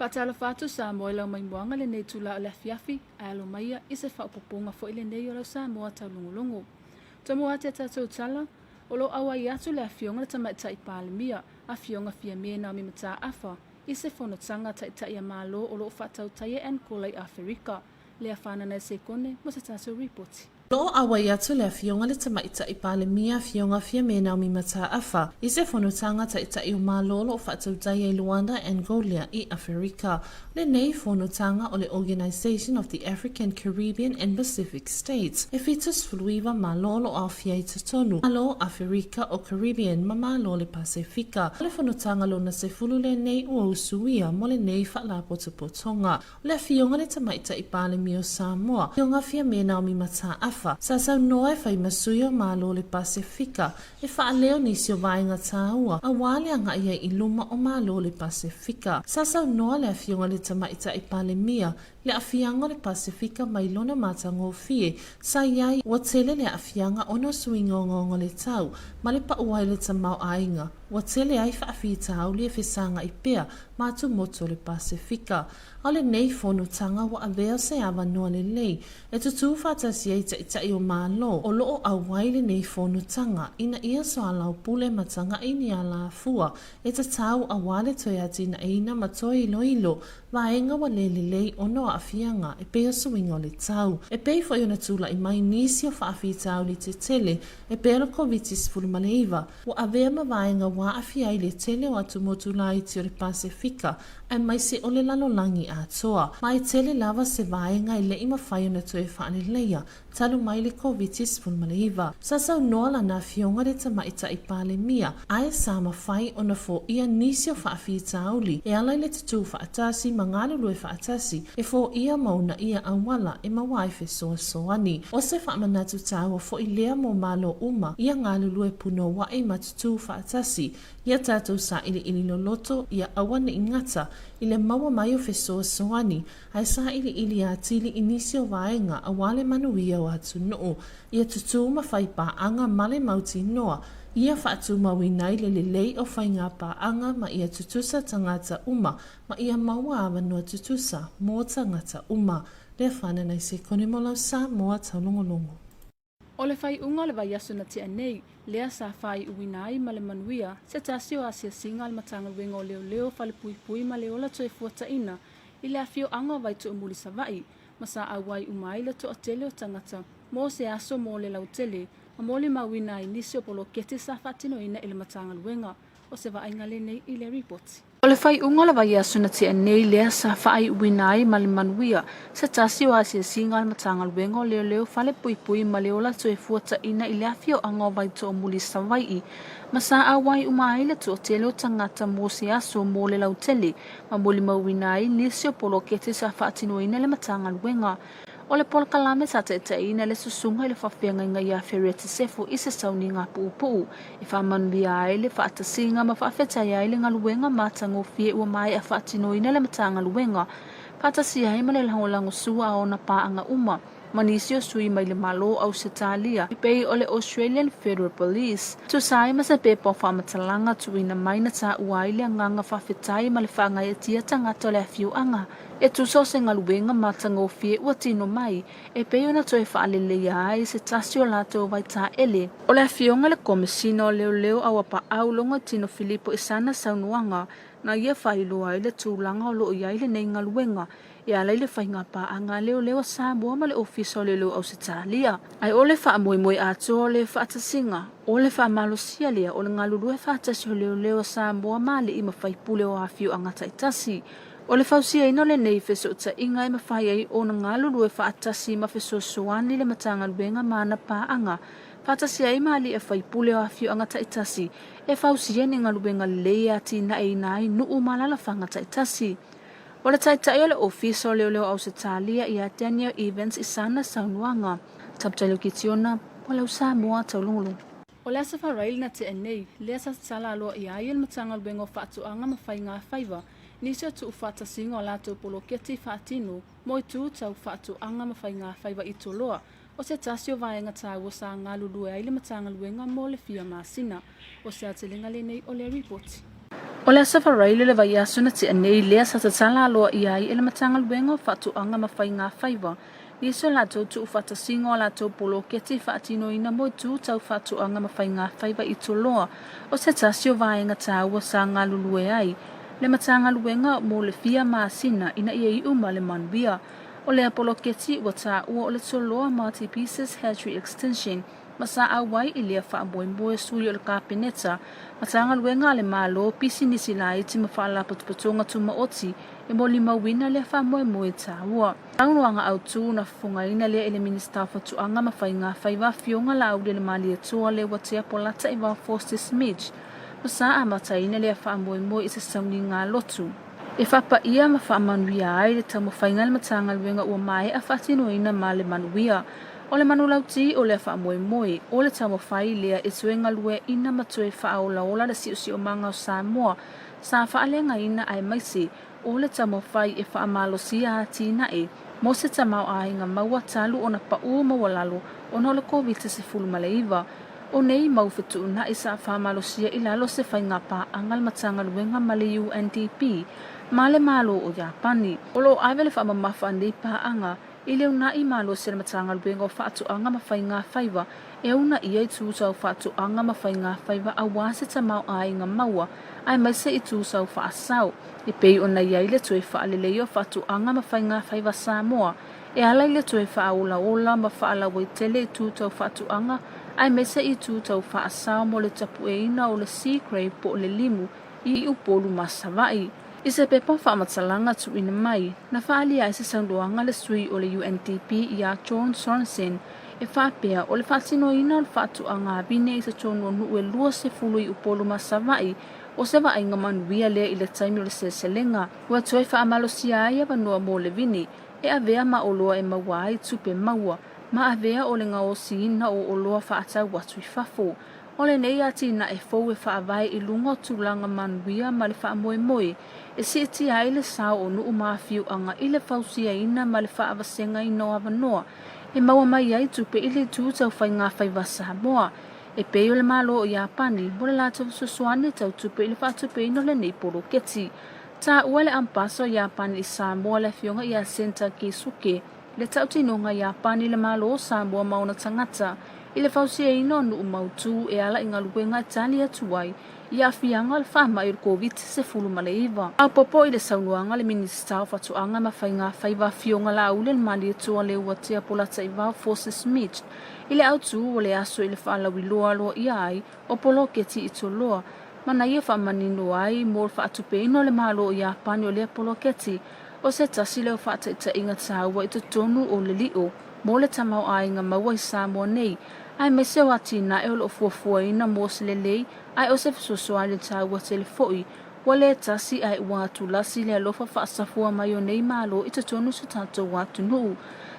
Faatalofa atu Samoa i lau maimoaga lenei itula o le afiafi, ae alo maia i se faaopoopoga foi lenei o lau Samoa taulogologo. Tomua atu ia tatou tala, o lo o auai atu le Afioga i le Tamaitai Palemia, Afioga Fiame Naomi Mataafa, i se fonotaga Taitai a Malo o lo o faatautaia e Angola i Aferika. Lea fanana e sekone mo se tatou ripoti. O lo o auai atu le Afioga le Tamaitai Palemia Afioga Fiame Naomi Mataafa i se fonotaga Taitai o Malo o lo o faatautaia i Luanda, Angolia i Aferika. Lenei fonotaga o le Organisation of the African, Caribbean and Pacific States e 79 Malo o lo o aofia i totonu, Malo o Aferika, o Caribbean ma Malo o le Pasefika. O le fonotaga lona sefulu lenei ua usuia mo lenei faalapotopotoga. O le Afioga le Tamaitai Palemia o Samoa, Afioga Fiame Naomi Mataafa, sa saunoa e fai ma sui o Malo o le Pasefika e faaleo nisi o vaega tāua aua le agai ai i luma o Malo o le Pasefika. Sa saunoa le Afioga le Tamaitai Palemia le aafiaga o le Pasefika mai lona matagofie sa i ai ua tele le aafiaga ona o suiga ogaoga o le tau ma le pau ai o le tamaoaiga ua tele ai faafitauli e fesagai pea ma atumotu o le Pasefika. A o lenei fonotaga ua avea se avanoa lelei e tutū faatasi ai taitai o Malo o lo o auai lenei fonotaga ina ia soalaupule ma taga'i ni alafua e tatau aua le toe atinaeina ma toe iloilo vaega ua le lelei ona o aafiaga e pei o suiga o le tau. E pei foi ona tulai mai nisi o faafitauli tetele e pei o le Koviti-19 Ua avea ma vaega ua aafia ai le tele o atumotu laiti o le Pasefika aemaise o le lalolagi atoa. Ma e tele lava se vaega e le i mafai ona toe faaleleia talu mai le Koviti-19. Sa saunoa lana afioga le Tamaitai Palemia ae sa mafai ona foia nisi o faafitauli e ala i le tutū faatasi ma galulue faatasi e foia ma uunaia auala e maua ai fesoasoani. O se faamanatu tāua foi lea mō Malo uma ia galulue punouaʻi ma tutū faatasi ia tātou sailiili loloto ia aua ne i gata i le maua mai o fesoasoani ae sailiili atili i nisi o vaega aua le manuia o atunuu ia tutū ma whai pāanga ma le mautinoa ia faatumauina ai le lelei o faigā pāanga ma ia tutusa tagata uma ma ia maua avanoa tutusa mō tagata uma. Lea whananai se kone mo lau Samoa taulogologo. O le faaiuga o le vaiaso na tea nei, lea sa faaiuina ai ma le manuia se tasi o asiasiga a le Matagaluega o Leoleo, Falepuipui ma le Ola Toefuataina i le afioaga o Vaitoomuli Savaii ma sa auai uma ai le toatele o tagata mo se aso mo le lautele ma molimauina ai nisi o poloketi sa faatinoina e le Matagaluega. O se vaaiga lenei i le ripoti. O le faaiuga o le vaiaso na tea nei lea sa faaiuina ai ma le manuia se tasi o asiasiga a le Matagaluega o Leoleo Falepuipui ma le Ola Toefuataina i le afioaga o Vaitoomuli Savaii ma sa auai uma ai le toatele o tagata mo se aso mo le lautele ma molimauina ai nisi o poloketi sa faatinoina e le Matagaluega. O le polokalame sa taitaiina le susuga i le faafeagaiga ia Fereti Sefo i se sauniga puupuu e faamanuia ai le faatasiga ma faafetai ai le galuega matagofie ua maea faatinoina le Matagaluega faatasi ai ma le lagolago sua a ona paaga uma ma nisi o sui mai le Malo o Ausetalia e pei o le Australian Federal Police. Tusa ai ma se pepa o faamatalaga tuuina mai na taua ai le agaga faafetai ma le faagaeetia tagata o le afioaga E tusa o se galuega matagofie ua tino mai, e pei ona toe faaleleia ai se tasi o latou vaitaele. O le afioga i le Komesina o Leoleo Auapaau Logoitino Filipo i sana saunoaga, na ia faailoa ai le tulaga o lo o i ai lenei galuega e ala i le faiga paaga a Leoleo a Samoa ma le Ofisa o Leoleo Ausetalia. Ae o le faamoemoe atoa o le faatasiga, o le faamalosia lea o le galulue faatasi o Leoleo a Samoa ma alii ma faipule o afioaga taitasi. O le fausiaina o lenei fesootaiga e mafai ai ona galulue faatasi ma fesoasoani le Matagaluega ma ana paaga faatasi ai ma alii a faipule o afioaga taitasi e fausia ni galuega lelei e atinaeina ai nuu ma alalafaga taitasi. O le Taitai o le Ofisa o Leoleo Ausetalia ia Daniel Evans i sana saunoaga, Taputailo Kitiona, mo lau Samoa Taulogologo. O le Aso Faraile na tea nei, lea sa tatala aloa i ai e le Matagaluega o Faatoaga ma Faiga Faiva nisi o tuufaatasiga o latou poloketi faatino mo itu tau faatoaga ma faiga faiva i Toloa, o se tasi o vaega taua sa galulue ai le Matagaluega mo le fia masina. O se aotelega lenei o le ripoti. O le Aso Faraile le vaiaso na tea nei lea sa tatala aloaia ai e le Matagaluega o Faatoaga ma Faiga Faiva nisi o latou tuufaatasiga o a latou poloketi faatinoina mo itu tau faatoaga ma faiga faiva i Toloa, o se tasi o vaega taua sa galulue ai le Matagaluega mo le fia masina ina ia iu ma le manuia. O lea poloketi ua taua o le Toloa Multi-Pieces Hatchery Extension ma sa auai i lea faamoemoe sui o le Kapeneta, Matagaluega a le Malo, pisinisi laiti ma faalapotopotoga tumaoti e molimauina lea faamoemoe taua. Saunoaga autu na fofogaina lea e le Minisita o Fatuaga ma Faiga Faiva Afioga Laauli Malietoa Leuatea Polata Ivao Foster Smith ma sa amataina lea faamoemoe i se sauniga lotu e faapaia ma faamanuia ai le taumafaiga a le Matagaluega ua maea faatinoina ma le manuia. O le manulauti o lea faamoemoe, o le taumafai lea e toe galueaina ma toe faaolaola le siosiomaga o Samoa sa faaleagaina aemaise o le taumafai e faamalosia atinae mo se tamaoaiga maua talu ona paʻū maualalo ona o le Koviti-19. O nei mau fetuunai sa faamalosia i lalo o se faiga paaga a le Matagaluega ma le UNDP ma le Malo o Iapani. O lo o ave le faamamafa a nei paaga i le unaʻi malosi a le Matagaluega o Faatoaga ma Faiga Faiva e unaia itu tau faatoaga ma faiga faiva aua se tamaoaiga maua aemaise itu tau faasao e pei ona i ai le toe faaleleia o faatoaga ma faiga faiva Samoa e ala i le toe faaolaola ma faalauaitele itu tau faatoaga aemaise itu tau faasao mo le tapueina o le sea grape po o le limu i Upolu ma Savaii. I se pepa faamatalaga tuuina mai, na faaalia ai se saunoaga le sui o le UNDP iā John Sorensen e faapea o le faatinoina o le faatoaga avine i totonu o nuu e 20 i Upolu ma Savaii o se vaaiga manuia lea i le taimi o le seleselega ua toe faamalosia ai avanoa mo le vini e avea ma oloa e maua ai tupe maua ma avea o le gaosiina o oloa faatau atu i fafo. O lenei atinae fou e faavae i luga o tulaga manuia ma le faamoemoe e siitia ai le sao o nuu ma afioaga i le fausiaina ma le faavasegaina o avanoa e maua mai ai tupe i le itu tau faiga faiva Samoa e pei o le Malo o Iapani mo le latou fesoasoani tau tupe i le faatupeina o lenei poloketi. Taua le Ambasa o Iapani i Samoa le Afioga ia Senta Keisuke le tautinoga Iapani i le Malo o Samoa ma ona tagata i le fausiaina o nuu mautū e ala i galuega e tali atu ai i aafiaga o le faamai o le Koviti-19. Maopoopo i le saunoaga a le Minisita o Fatoaga ma Faiga Faiva Afioga Laauli le Malietoa Leuatea Polataivao Fosi Smith i le autū o le aso i le faalauiloa aloaia ai o poloketi i Toloa ma na ia faamanino ai mo le faatupeina o le Malo o Iapani o lea poloketi o se tasi lea o faataitaiga taua i totonu o le lio mo le tamaoaiga maua i Samoa nei, aemaise o atinae o lo o fuafuaina mo se lelei ae o se fesoasoani taua tele foi ua le tasi ae ua atulasi le alofa faasafua mai o nei Malo i totonu o so tatou atunuu.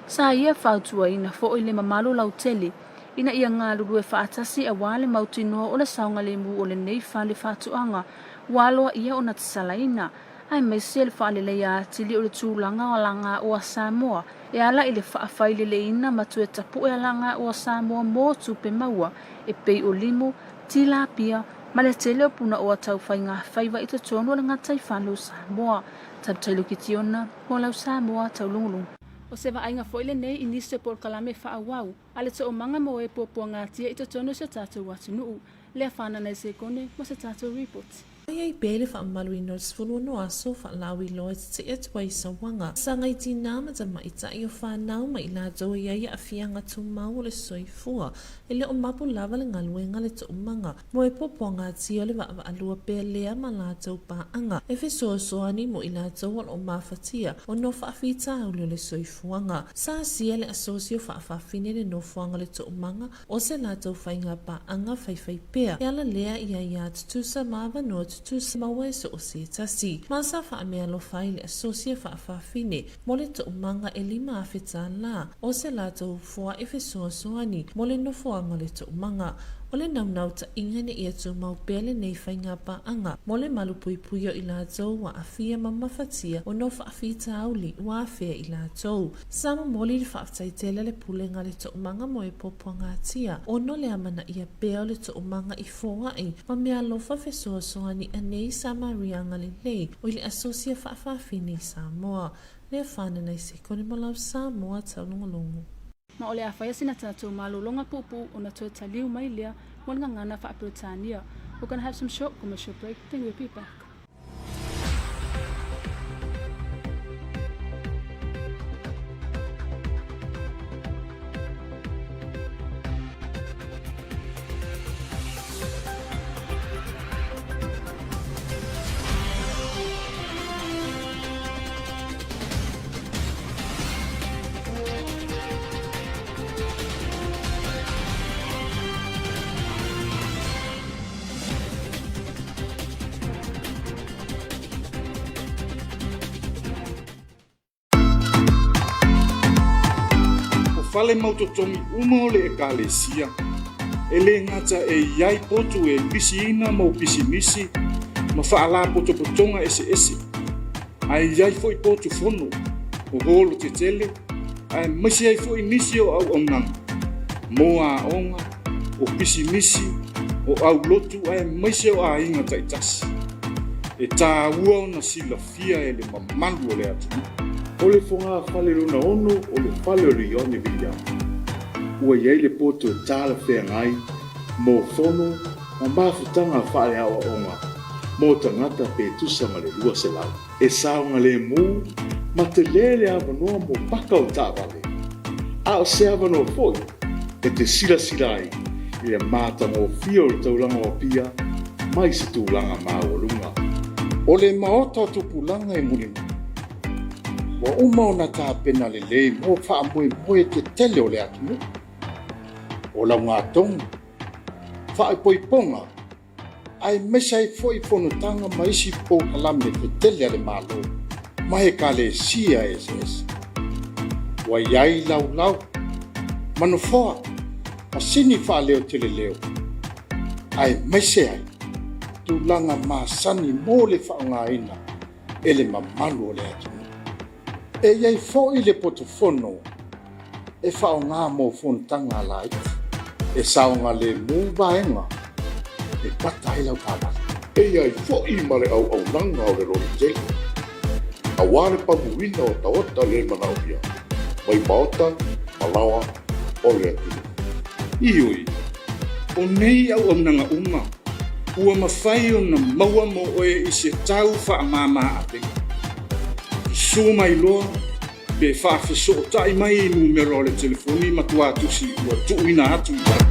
Sa ia fautuaina foi le mamalu lautele ina ia galulue faatasi aua le mautinoa o le saogalemu o lenei fale faatoaga ua aloaia ona tatalaina aemaise le faaleleia atili o le tulaga o alagaoa Samoa e ala i le faafaileleiina ma toe tapue alagaoa Samoa mo tupe maua e pei o limu, tilapia, ma le tele o punaoa tau faiga faiva i totonu o le gataifale o Samoa. Tautailo Kitiona, mo lau Samoa taulugulugu. O se vaaiga foi lenei i nisi o polokalame faaauau a le toomaga mo e puapuagatia i totonu o si o tatou atunuu. Lea whanana i se kone mo se tatou ripoti. Mai ai pea le faamamaluina o le 16 aso faalauiloa e tetee atu ai i sauaga, sagai tinā ma tamaitai o fanau ma i latou e i ai aafiaga tumau o le soifua. E le o mapu lava le galuega le toomaga mo e puapuagatia o le vaavaalua pea lea ma latou paaga e fesoasoani mo i latou o lo o mafatia ona o faafitauli o le soifuaga. Sa asia le asosi o faafafine le nofoaga o le toomaga O se latou faiga paaga faifai pea, e ala lea i aiā tutusa ma avanoa tutusa maua e so o se tasi. Ma sa faameaalofa ai le asosi a faafafine mo le toomaga e $5,000 o se latou foaʻe fesoasoani mo le nofoaga o le toomaga. O le naunautaiga ina ia tumau pea lenei faigapaaga mo le malupuipuia o i latou ua aafia ma mafatia ona o faafitauli ua afea i latou. Sa momoli le faafetai tele a le Pulega a le Toomaga mo e Puapuagatia ona o le amanaia pea o le toomaga i foai ma meaalofa fesoasoani a nei Samaria agalelei o i le Asosia Faafafine i Samoa. Lea fanana i Sekone mo lau Samoa taulogologo. Ma o le a faia sina tatou malologa puupuu ona toe taliu mai lea mo le gagana faa-Peretania. We're gonna have some short commercial break, then we'll be back. O fale mautotogi uma o le Ekalesia, e le gata e i ai potu e lisiina mo pisinisi ma faalapotopotoga eseese, ae i ai foi potu fono, o holo tetele, aemaise ai foi nisi o auaunaga mo aoga, o pisinisi, o aulotu aemaise o aiga taitasi. E tāua ona silafia e le mamalu o le atunuu. O le fogafale lona ono o le fale o le Ioane Viliama, ua i ai le poto e talafeagai mo fono ma mafutaga faaleaoaoga mo tagata pe tusa ma le 200. E saogalemu ma tele le avanoa mo paka o taavale, a o se avanoa foi e te silasila ai i le matagofie o le taulaga o Apia mai se tulaga maualuga. O le Maota o Tupulaga e mulimuli, ua uma ona tapena lelei mo faamoemoe tetele o le atunuu, o laugatogi, faaipoipoga, aemaise ai foi fonotaga ma isi polokalame tetele a le Malo ma Ekalesia eseese. Ua i ai laulau, ma nofoa, masini faaleoteleleo, aemaise ai tulaga masani mo le faaaogaina e le mamalu o le atunuu. E i ai foi le potofono e faaaoga mo fonotaga a laiti, e saogalemu vaega e pata ai lau taavale. E i ai foi ma le auaunaga o le loli tele, aua le pamuina o taota le manaomia mai maota ma laoa o le atunuu. Ioe, o nei auaunaga uma ua mafai ona maua mo oe i se tau faamama avega. Susu mai loa pe faafesootai mai i numera o le telefoni matua tusi ua tuuina atu i lalo.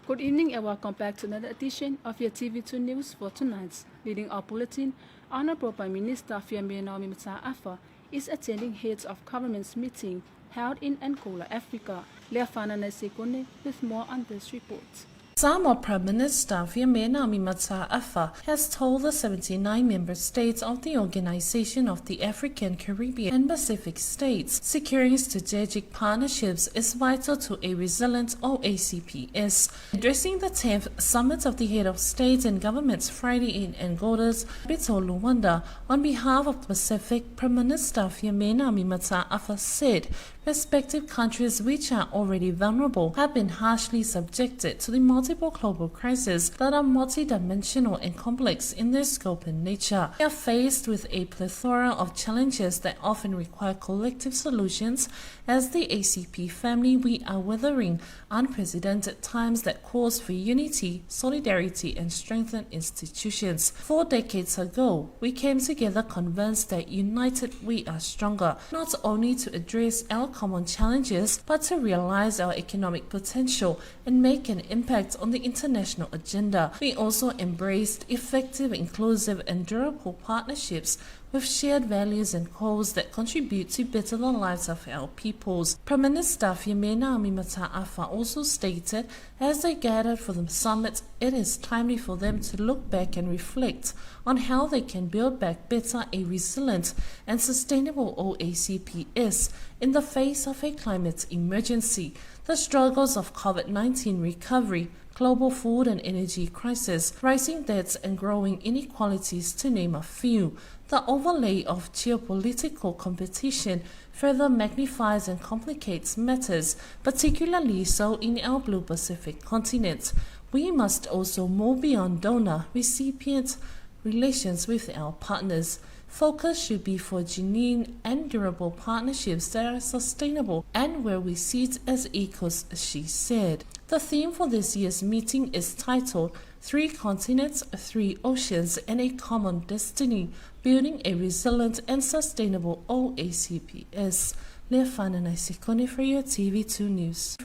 Good evening and welcome back to another edition of your TV2 News for tonight. Leading our bulletin, Honorable Prime Minister Fiame Naomi Mata'afa is attending heads of government's meeting held in Angola, Africa. Leafana Nasekone with more on this report. Samoa Prime Minister Fiame Naomi Mata'afa has told the 79 member states of the Organization of the African, Caribbean and Pacific States securing strategic partnerships is vital to a resilient OACPS. Addressing the 10th Summit of the Head of States and Governments Friday in Angola's capital Luanda, on behalf of the Pacific, Prime Minister Fiame Naomi Mata'afa said Respective countries which are already vulnerable have been harshly subjected to the multiple global crises that are multidimensional and complex in their scope and nature. They are faced with a plethora of challenges that often require collective solutions. As the ACP family, we are weathering unprecedented times that calls for unity, solidarity, and strengthened institutions. 4 decades ago, we came together convinced that united we are stronger, not only to address our common challenges, but to realize our economic potential and make an impact on the international agenda. We also embraced effective, inclusive, and durable partnerships with shared values and goals that contribute to better the lives of our peoples. Prime Minister Fiame Naomi Mata'afa also stated as they gathered for the summit, it is timely for them to look back and reflect on how they can build back better a resilient and sustainable OACPS in the face of a climate emergency, the struggles of COVID-19 recovery, global food and energy crisis, rising debts and growing inequalities, to name a few. The overlay of geopolitical competition further magnifies and complicates matters, particularly so in our Blue Pacific continent. We must also move beyond donor-recipient relations with our partners. Focus should be for genuine and durable partnerships that are sustainable and where we see it as equals, she said. The theme for this year's meeting is titled Three Continents, Three Oceans, and a Common Destiny, Building a Resilient and Sustainable OACPS. Leafana Naisikoni for your TV2 News.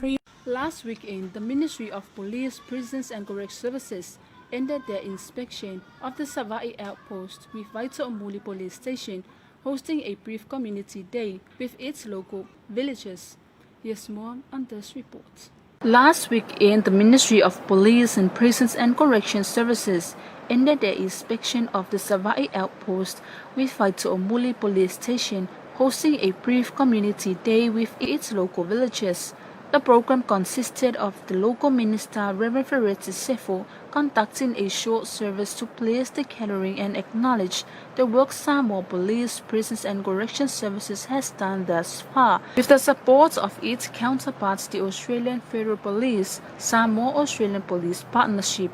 Last weekend, the Ministry of Police, Prisons and Correctional Services ended their inspection of the Savaii outpost with Vaitu'umuli Police Station hosting a brief community day with its local villagers. Here's more on this report. Last weekend, the Ministry of Police and Prisons and Correction Services ended their inspection of the Savaii outpost with Vaitu'umuli Police Station hosting a brief community day with its local villagers. The program consisted of the local minister, Reverend Ferretti Sefo, conducting a short service to place the catering and acknowledge the work Samoa Police, Prisons and Correction Services has done thus far. With the support of its counterparts, the Australian Federal Police, Samoa Australian Police Partnership.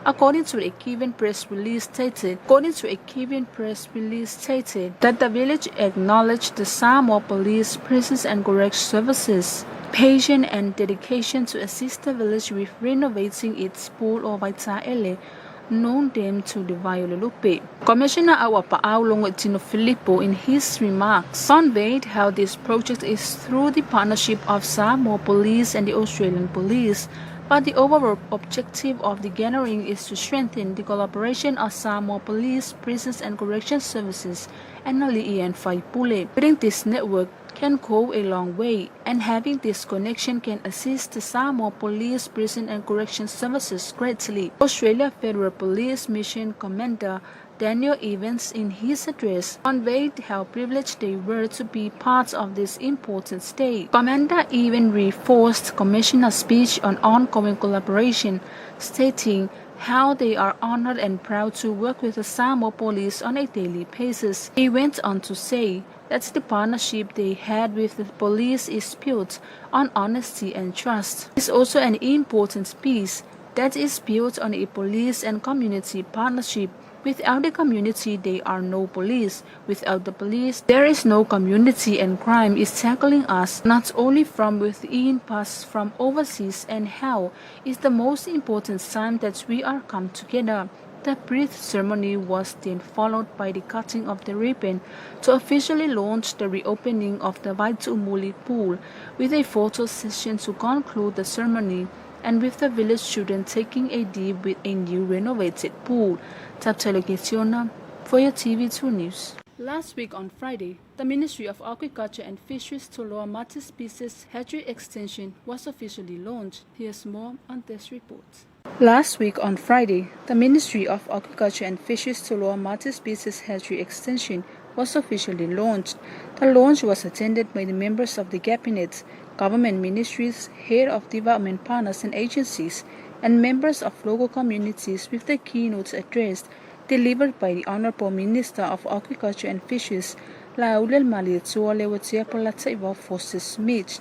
According to a given press release stated, according to a given press release stated that the village acknowledged the Samoa Police, Prisons and Correction Services passion and dedication to assist the village with renovating its pool or Vaitaele, known them to the Lupe. Commissioner Auapaau Logoitino Filipo in his remarks conveyed how this project is through the partnership of Samoa Police and the Australian Police, but the overall objective of the gathering is to strengthen the collaboration of Samoa Police, Prisons and Correction Services and Ali'i and Faipule. Building this network can go a long way, and having this connection can assist the Samoa Police, Prison and Correction Services greatly. Australia Federal Police Mission Commander Daniel Evans, in his address, conveyed how privileged they were to be part of this important day. Commander Evans reinforced Commissioner's speech on ongoing collaboration, stating how they are honored and proud to work with the Samoa Police on a daily basis. He went on to say that the partnership they had with the police is built on honesty and trust. It's also an important piece that is built on a police and community partnership. Without the community, there are no police. Without the police, there is no community, and crime is tackling us not only from within but from overseas, and how is the most important sign that we are come together. The brief ceremony was then followed by the cutting of the ribbon to officially launch the reopening of the Vaitu'umuli pool, with a photo session to conclude the ceremony, and with the village children taking a dip with a new renovated pool. Taptelo for your TV2 News. Last week on Friday, the Ministry of Agriculture and Fisheries Toloa Multi-Species Hatchery Extension was officially launched. Here's more on this report. Last week on Friday, the Ministry of Agriculture and Fisheries Toloa Multi-Species Hatchery Extension was officially launched. The launch was attended by the members of the cabinet, government ministries, head of development partners and agencies, and members of local communities, with the keynote address delivered by the Honorable Minister of Agriculture and Fisheries, La'auli o le Malietoa Leuatea Polataivao Fosi Smith.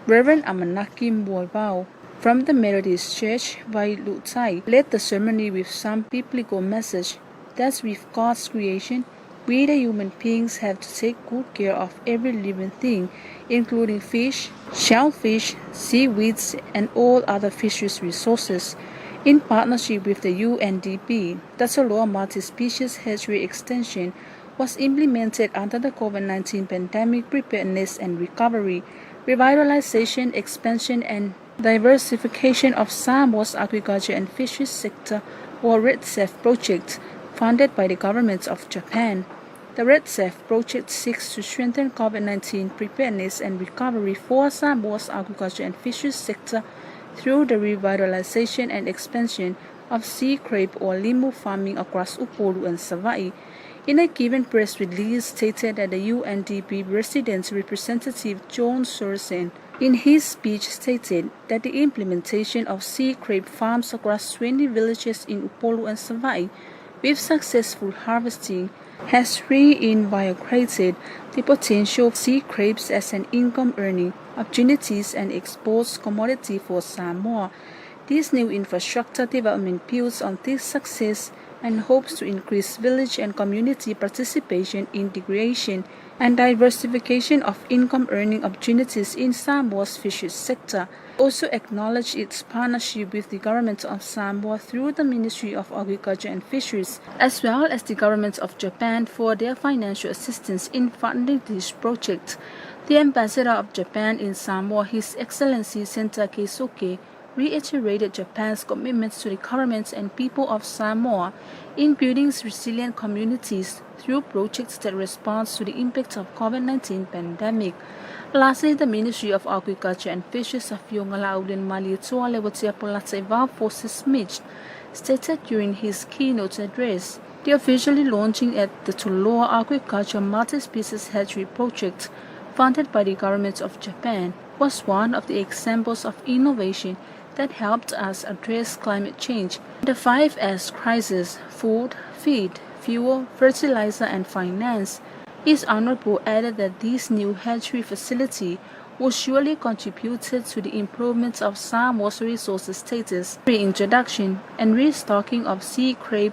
Reverend Amanaki Muaivao from the Methodist Church Vailuutai led the ceremony with some biblical message that with God's creation, we the human beings have to take good care of every living thing, including fish, shellfish, seaweeds, and all other fisheries resources. In partnership with the UNDP, the Toloa Multi-Species Hatchery Extension was implemented under the COVID-19 pandemic preparedness and recovery, revitalization, expansion, and diversification of Samoa's agriculture and fisheries sector, or RedSAF project, funded by the government of Japan. The RedSAF project seeks to strengthen COVID-19 preparedness and recovery for Samoa's agriculture and fisheries sector through the revitalization and expansion of sea crab or limu farming across Upolu and Savai'i. In a given press release stated that the UNDP resident representative John Sorensen in his speech stated that the implementation of sea crab farms across 20 villages in Upolu and Savai'i with successful harvesting has reinvigorated the potential of sea crabs as an income earning opportunities and exports commodity for Samoa. This new infrastructure development builds on this success and hopes to increase village and community participation in the creation and diversification of income earning opportunities in Samoa's fisheries sector. Also acknowledge its partnership with the government of Samoa through the Ministry of Agriculture and Fisheries, as well as the government of Japan for their financial assistance in funding this project. The ambassador of Japan in Samoa, His Excellency Senta Keisuke, reiterated Japan's commitment to the government and people of Samoa in building resilient communities through projects that respond to the impact of COVID-19 pandemic. Lastly, the Ministry of Agriculture and Fisheries of La'auli o le Malietoa Leuatea Polataivao Fosi Smith stated during his keynote address, the officially launching at the Toloa Agriculture Multi-Species Hatchery Project, funded by the government of Japan, was one of the examples of innovation that helped us address climate change. The 5S crisis: food, feed, fuel, fertilizer, and finance. His Honorable added that this new hatchery facility will surely contribute to the improvement of Samoa's resources status, reintroduction and restocking of sea crab,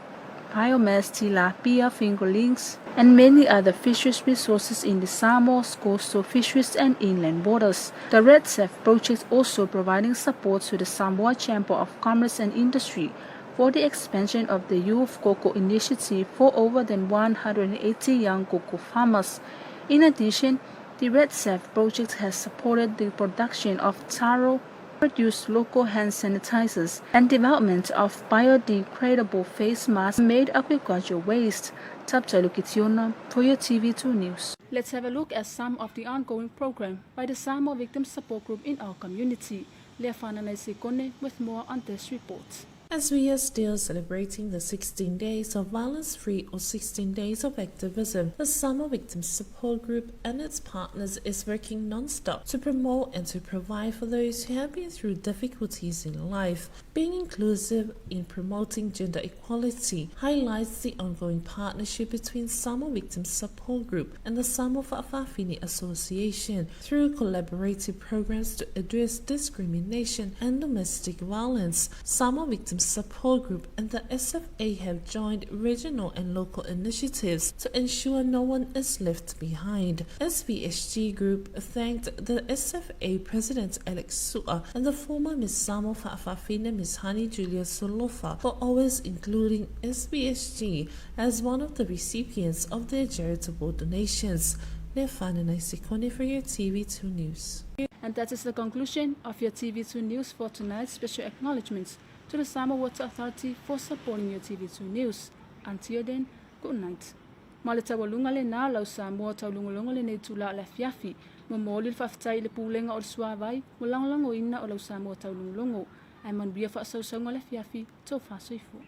biomass, tilapia fingerlings, and many other fisheries resources in the Samoa's coastal fisheries and inland waters. The RedSAF project also providing support to the Samoa Chamber of Commerce and Industry for the expansion of the Youth Cocoa Initiative for over than 180 young cocoa farmers. In addition, the RedSAF project has supported the production of taro, produced local hand sanitizers, and development of biodegradable face masks made agricultural waste. Tapcha for your TV2 News. Let's have a look at some of the ongoing program by the Samoa Victim Support Group in our community. Leafana Sekone with more on this report. As we are still celebrating the 16 days of violence-free or 16 days of activism, the Samoa Victims Support Group and its partners is working non-stop to promote and to provide for those who have been through difficulties in life. Being inclusive in promoting gender equality highlights the ongoing partnership between Samoa Victims Support Group and the Samoa Fa'afafine Association through collaborative programs to address discrimination and domestic violence. Samoa Victims Support Group and the SFA have joined regional and local initiatives to ensure no one is left behind. SVSG Group thanked the SFA President Alex Sua and the former Miss Samoa Fa'afafine Miss Hani Julia Solofa for always including SVSG as one of the recipients of their charitable donations. For your TV2 News. And that is the conclusion of your TV2 News for tonight's. Special acknowledgements to the Samoa Water Authority for supporting your TV2 News. Until then, good night. Ma le taualuga lenā lau Samoa taulogologo lenei itulā o le afiafi. Momoli le faafetai i le Pulega o le Suavai mo lagolagoina o lau Samoa taulogologo. Ae manuia faasausauga o le afiafi. Tofa soifua.